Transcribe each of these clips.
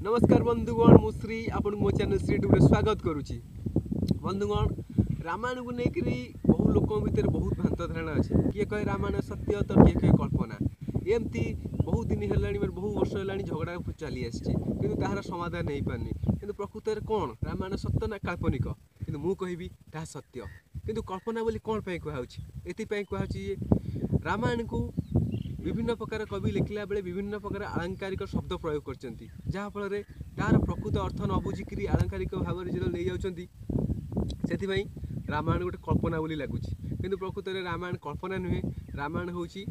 ନମସ୍କାର ବନ୍ଧୁଗଣ, ମୁଁ ଶ୍ରୀ ଆପଣଙ୍କୁ ମୋ ଚ୍ୟାନେଲ୍ ଶ୍ରୀ ଟ୍ୟୁବରେ ସ୍ୱାଗତ କରୁଛି। ବନ୍ଧୁଗଣ, ରାମାୟଣକୁ ନେଇକରି ବହୁ ଲୋକଙ୍କ ଭିତରେ ବହୁତ ଭ୍ରାନ୍ତ ଧାରଣା ଅଛି। କିଏ କହେ ରାମାୟଣ ସତ୍ୟ ତ କିଏ କହେ କଳ୍ପନା। ଏମିତି ବହୁତ ଦିନ ହେଲାଣି, ମାନେ ବହୁ ବର୍ଷ ହେଲାଣି ଝଗଡ଼ା ଚାଲି ଆସିଛି, କିନ୍ତୁ ତାହାର ସମାଧାନ ହେଇପାରୁନି। କିନ୍ତୁ ପ୍ରକୃତରେ କ'ଣ ରାମାୟଣ ସତ୍ୟ ନା କାଳ୍ପନିକ? କିନ୍ତୁ ମୁଁ କହିବି ତାହା ସତ୍ୟ। କିନ୍ତୁ କଳ୍ପନା ବୋଲି କ'ଣ ପାଇଁ କୁହାହେଉଛି? ଏଥିପାଇଁ କୁହାହେଉଛି ଯେ ରାମାୟଣକୁ ବିଭିନ୍ନ ପ୍ରକାର କବି ଲେଖିଲା ବେଳେ ବିଭିନ୍ନ ପ୍ରକାର ଆଳଙ୍କାରିକ ଶବ୍ଦ ପ୍ରୟୋଗ କରିଛନ୍ତି, ଯାହାଫଳରେ ତାହାର ପ୍ରକୃତ ଅର୍ଥ ନ ବୁଝିକିରି ଆଳଙ୍କାରିକ ଭାବରେ ଯେତେବେଳେ ନେଇଯାଉଛନ୍ତି, ସେଥିପାଇଁ ରାମାୟଣ ଗୋଟେ କଳ୍ପନା ବୋଲି ଲାଗୁଛି। କିନ୍ତୁ ପ୍ରକୃତରେ ରାମାୟଣ କଳ୍ପନା ନୁହେଁ, ରାମାୟଣ ହେଉଛି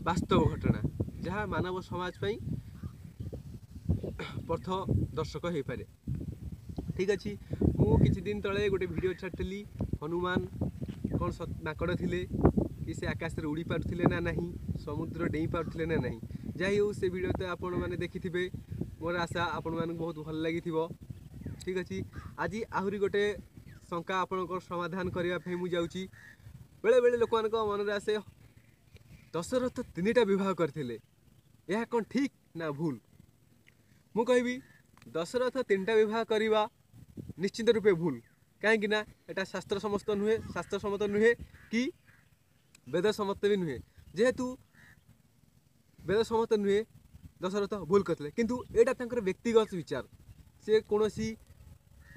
ବାସ୍ତବ ଘଟଣା, ଯାହା ମାନବ ସମାଜ ପାଇଁ ପଥ ଦର୍ଶକ ହେଇପାରେ। ଠିକ୍ ଅଛି, ମୁଁ କିଛି ଦିନ ତଳେ ଗୋଟେ ଭିଡ଼ିଓ ଛାଡ଼ିଥିଲି, ହନୁମାନ କ'ଣ ମାଙ୍କଡ଼ ଥିଲେ କି ସେ ଆକାଶରେ ଉଡ଼ି ପାରୁଥିଲେ ନା ନାହିଁ, ସମୁଦ୍ର ଡେଇଁ ପାରୁଥିଲେ ନା ନାହିଁ। ଯାଇ ହଉ, ସେ ଭିଡ଼ିଓ ତ ଆପଣମାନେ ଦେଖିଥିବେ, ମୋର ଆଶା ଆପଣମାନଙ୍କୁ ବହୁତ ଭଲ ଲାଗିଥିବ। ଠିକ୍ ଅଛି, ଆଜି ଆହୁରି ଗୋଟେ ଶଙ୍କା ଆପଣଙ୍କର ସମାଧାନ କରିବା ପାଇଁ ମୁଁ ଯାଉଛି। ବେଳେବେଳେ ଲୋକମାନଙ୍କ ମନରେ ଆସେ, ଦଶରଥ 3ଟା ବିବାହ କରିଥିଲେ, ଏହା କ'ଣ ଠିକ୍ ନା ଭୁଲ? ମୁଁ କହିବି ଦଶରଥ 3ଟା ବିବାହ କରିବା ନିଶ୍ଚିନ୍ତ ରୂପେ ଭୁଲ, କାହିଁକି ନା ଏଟା ଶାସ୍ତ୍ର ସମସ୍ତ ନୁହେଁ, ଶାସ୍ତ୍ର ସମ୍ମତ ନୁହେଁ କି ବେଦ ସମ୍ମତ ବି ନୁହେଁ। ଯେହେତୁ ବେଦ ସମ୍ମତ ନୁହେଁ, ଦଶରଥ ଭୁଲ କରିଥିଲେ। କିନ୍ତୁ ଏଇଟା ତାଙ୍କର ବ୍ୟକ୍ତିଗତ ବିଚାର। ସେ କୌଣସି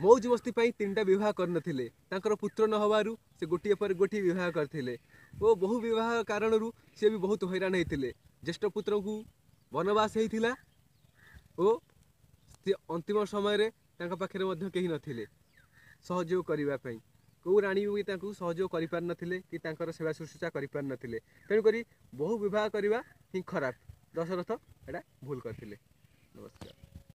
ମୌଜ ମସ୍ତି ପାଇଁ 3ଟା ବିବାହ କରିନଥିଲେ। ତାଙ୍କର ପୁତ୍ର ନ ହେବାରୁ ସେ ଗୋଟିଏ ପରେ ଗୋଟିଏ ବିବାହ କରିଥିଲେ ଓ ବହୁ ବିବାହ କାରଣରୁ ସେ ବି ବହୁତ ହଇରାଣ ହେଇଥିଲେ। ଜ୍ୟେଷ୍ଠ ପୁତ୍ରଙ୍କୁ ବନବାସ ହେଇଥିଲା ଓ ସେ ଅନ୍ତିମ ସମୟରେ ତାଙ୍କ ପାଖରେ ମଧ୍ୟ କେହି ନଥିଲେ ସହଯୋଗ କରିବା ପାଇଁ। କେଉଁ ରାଣୀ ବି ତାଙ୍କୁ ସହଯୋଗ କରିପାରିନଥିଲେ କି ତାଙ୍କର ସେବା ଶୁଶ୍ରୂଷା କରିପାରିନଥିଲେ। ତେଣୁକରି ବହୁ ବିବାହ କରିବା ହିଁ ଖରାପ। ଦଶରଥ ଏଇଟା ଭୁଲ କରିଥିଲେ। ନମସ୍କାର।